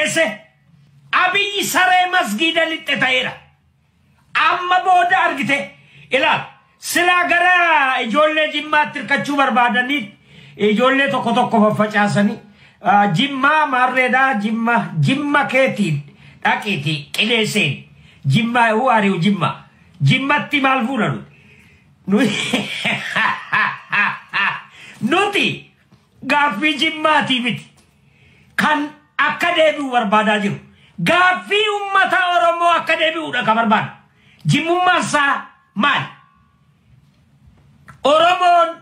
Dhageesse Abiyyi saree masgiida lixxe ta'eera. Amma booda argite ilaal silaa gara ijoollee Jimmaatti hirkachuu barbaadanii ijoollee tokko tokko faffacaasanii Jimmaa maarreedhaa Jimma Jimma keetiin dhaqiitii qilee seen Jimmaa huu ari'u Jimma Jimmatti maal fuuna nuti nuti gaaffii Jimmaatii miti kan akka deebi'u barbaadaa jiru. Gaaffii uummata Oromoo akka deebi'uudha kan barbaadu. Jimmummaan isaa maali? Oromoon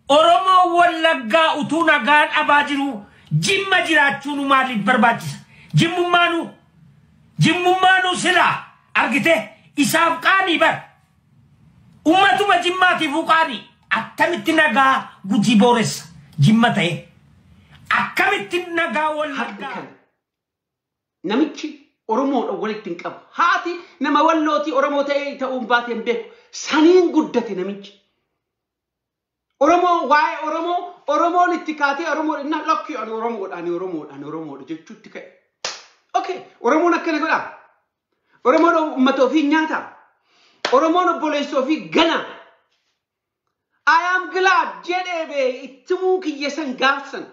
Oromoo Wallaggaa utuu nagaa dhabaa jiru Jimma jiraachuun maaliif barbaachisa? Jimmummaanuu Jimmummaanuu silaa argite isaaf qaanii bar. Uummatuma Jimmaatiifuu qaanii akkamitti nagaa Gujii booressa Jimma ta'e? Akkamitti nagaa Wallaggaa? Namichi Oromoodha walitti hin qabu. Haati nama Wallootii Oromoo ta'ee ta'uun baatee hin beeku. Saniin guddate namichi. Oromoo waa'ee Oromoo Oromoon itti kaatee Oromoodha innaan lakkii ani Oromoodha ani Oromoodha ani Oromoodha jechuutti ka'e. Okay, Oromoon akkana godhaa. Oromoon uummata ofii nyaata. Oromoon obboleessa ofii gana. I am glad jedhee bee ittimuu kiyya san gaafsan.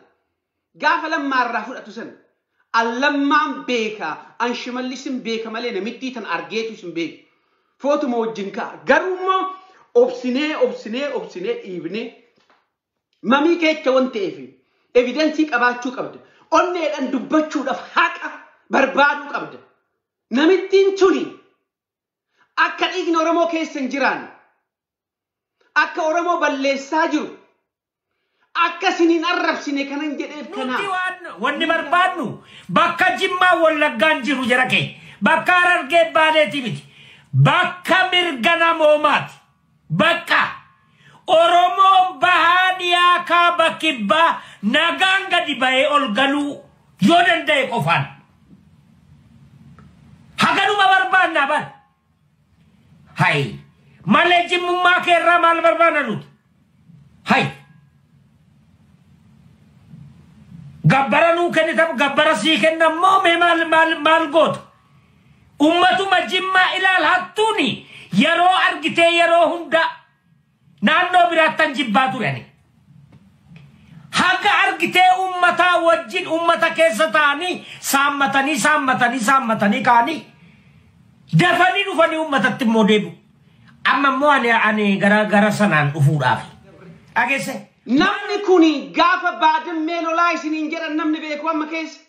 Gaafa Lammaarraa fudhatu san. Allammaan beeka an Shimallisin beeka malee namittii tan argeetu sin beeku. Footuma wajjin ka'a. Garuu immoo obsinee obsinee obsinee dhiibnee mamii keecha waan ta'eef evidence qabaachuu qabda. Onneedhaan dubbachuudhaaf haqa barbaaduu qabda. Namittiin tuni akka dhiigni Oromoo keessa hin jiraanne, akka Oromoo balleessaa jiru, akka isiniin arrabsine kanan jedheef kanaa. Nuti waan wanni barbaadnu bakka Jimmaa Wallaggaan jiru jara keenya. Bakka Harargee Baaleetii miti. Bakka mirga namoomaati. Bakka Oromoon bahaa dhiyaa kaaba kibbaa nagaan gadi ba'ee ol galuu yoo danda'e qofaan. Haganuma barbaannaa bara. Hayi malee jimmummaa keerraa maal barbaanna nuti? Hayi. Gabbara nuu kennita gabbara sii kenna immoo mee maal maal maal goota? Uummatuma Jimmaa ilaal hattuuni yeroo argitee yeroo hunda naannoo biraattan jibbaa turani. Haga argitee uummataa wajjin uummata keessa taa'anii saammatanii saammatanii saammatanii ka'anii dafanii dhufanii uummatatti immoo deebi'u. Amma immoo ani ani gara gara sanaan dhufuudhaaf. Dhageesse? Namni kuni gaafa Baadimmee lolaa isiniin jedhan namni beeku amma keessa.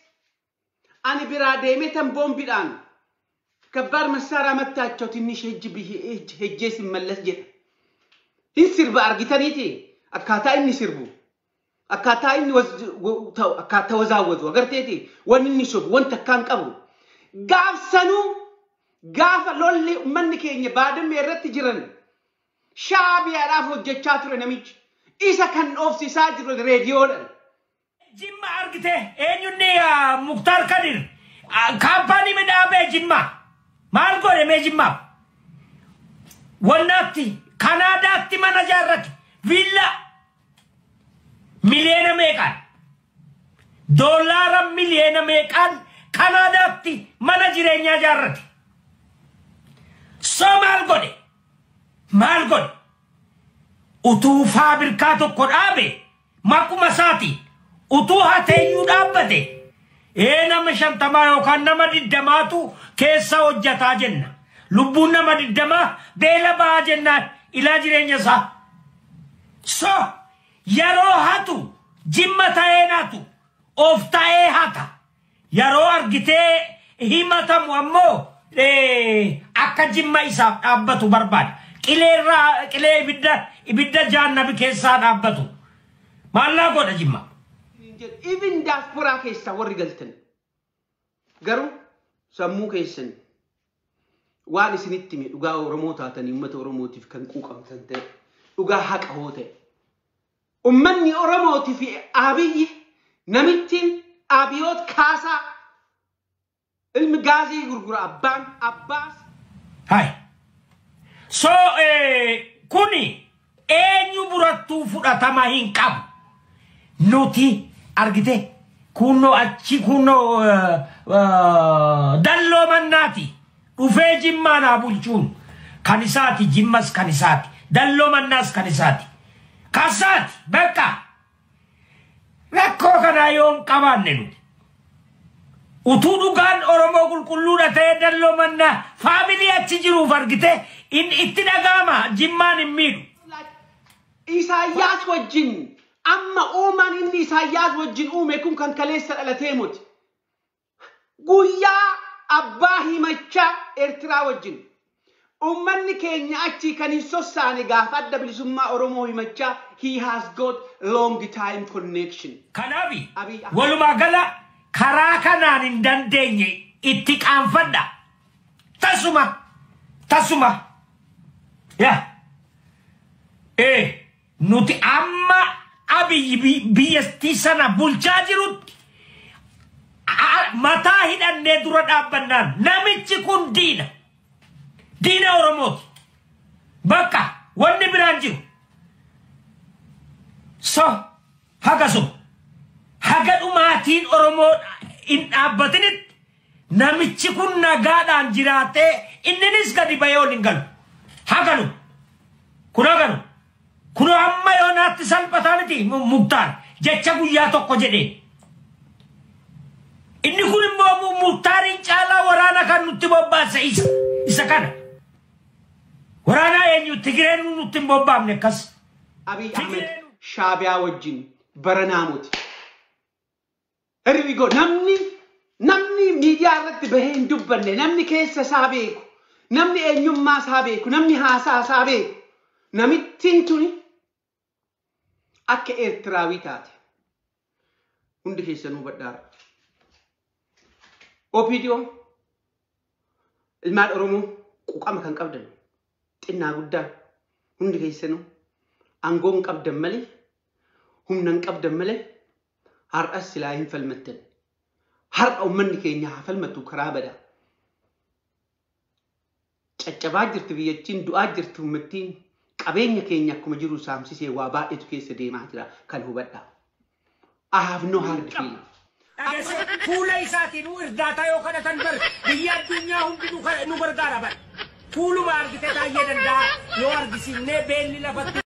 Ani biraa deemee tan boombiidhaan ከባድ መሳሪያ መታቸው ትንሽ ሄጄ ስመለስ jedha. Hin sirba argitaniiti akkaataa inni sirbu akkaataa inni akkaataa wazaawwazu agarteeti wanni inni sobu wanta akkaan qabu. Gaafsanuu gaafa lolli uummanni keenya Baadimmee irratti jiran Shaabiyaadhaaf hojjechaa ture namichi. Isa kan dhoofsisaa jiru reediyoodhaan. Jimma argite eenyunni Muktaar Kadir kaampaanii midhaabee Jimma maal godhe mee Jimmaaf? Wannaatti Kanaadaatti mana ijaarrate viillaa miliyoona meeqaan doolaara miliyoona meeqaan Kanaadaatti mana jireenyaa ijaarrate. So maal godhe? Maal godhe? Utuu faabirkaa tokko dhaabe maquma isaati utuu hateeyyuu dhaabbate nama 50 yookaan nama 20tu keessa hojjataa jenna. Lubbuun nama 20 beela ba'aa jennaan ilaa jireenya isaa. So yeroo hatu Jimma ta'ee hatu of ta'ee hata. Yeroo argitee himatamu ammoo akka Jimma isaaf dhaabbatu barbaada. Qileerraa qilee ibidda ibidda jaannabi keessaa dhaabbatu. Maallaa godha Jimma? Even diasporaa keessaa warri galtan garuu sammuu keessan waan isinitti hime dhugaa Oromoo taatanii uummata Oromootiif kan quuqamtan ta'e dhugaa haqa hoo ta'e. Uummanni Oromootii fi Abiyyi namittiin Abiyoot Kaasaa ilmi gaazii gurgura abbaan abbaas. Hai. So kuni eenyu burattuu fudhatama hin qabu. Nuti argite Kunoo achi kunoo dalloo mannaati. Dhufee Jimmaa naa bulchuun kan isaati, Jimmas kan isaati, dalloo mannaas kan isaati. Kasaati bakka rakkoo kanaa yoo hin qabaanne nuti. Utuu dhugaan Oromoo qulqulluudha ta'ee dalloo mannaa faamilii achi jiruuf argite inni itti dhaga'ama, Jimmaan hin miidhu. Isaayyaas wajjin amma uumaan inni Isaayyaas wajjin uume kun kan kaleessa dhalatee muti. Guyyaa abbaa himachaa Eertiraa wajjin. Uummanni keenya achii kan hin sossaane gaafa Adda Bilisummaa Oromoo himachaa, he has got long time connection. Kanaaf Abiy Ahmed. walumaa gala karaa kanaan hin dandeenye itti qaanfadha. Tasuma tasuma yaa ee nuti amma Abiyyi biyyattii sana bulchaa jirutti mataa hidhannee dura dhaabbannaan namichi kun diina. Diina Oromooti. Bakka wanni biraan jiru. So haga sun haga dhumaatiin Oromoo hin dhaabbatinitti namichi kun nagaadhaan jiraatee inninis gadi bahee ol hin galu. Haganu. Kun haganu. Kun amma yoonaatti salphataa miti Muktaar jecha guyyaa tokko jedheen. Inni kun immoo Muktaariin caalaa waraana kan nutti bobbaase isa. Isa kana. Waraana eenyu? Tigireen nutti hin bobbaafne akkas. Abiy Ahmed Shaabiyaa wajjin baranaa muti. Here we go. Namni miidiyaa irratti bahee hin dubbanne, namni keessa isaa beeku, namni eenyummaa isaa beeku, namni haasaa isaa beeku, namittiin tuni akka Eertiraawii taate hundi keessanuu badhaara. OPDO ilmaan Oromoo quqama kan qabdan xinnaa guddaan hundi keessanuu aangoo hin qabdan malee, humna hin qabdan malee, har'as silaa hin falmattan. Har'a uummanni keenya haa falmatu karaa badaa. Caccabaa jirti biyyattiin, du'aa jirti uummattiin, qabeenya keenya akkuma jiru saamsisee waa baay'eetu keessa deemaa jira kan hubadhaa. I have no hard feeling. Dhageesse, fuula isaatiin irdaataa yoo kadhatan bar biyya addunyaa hundi nu gargaara bar. Fuuluma argite taa'ee danda'a yoo argisiifnee beelli lafatti.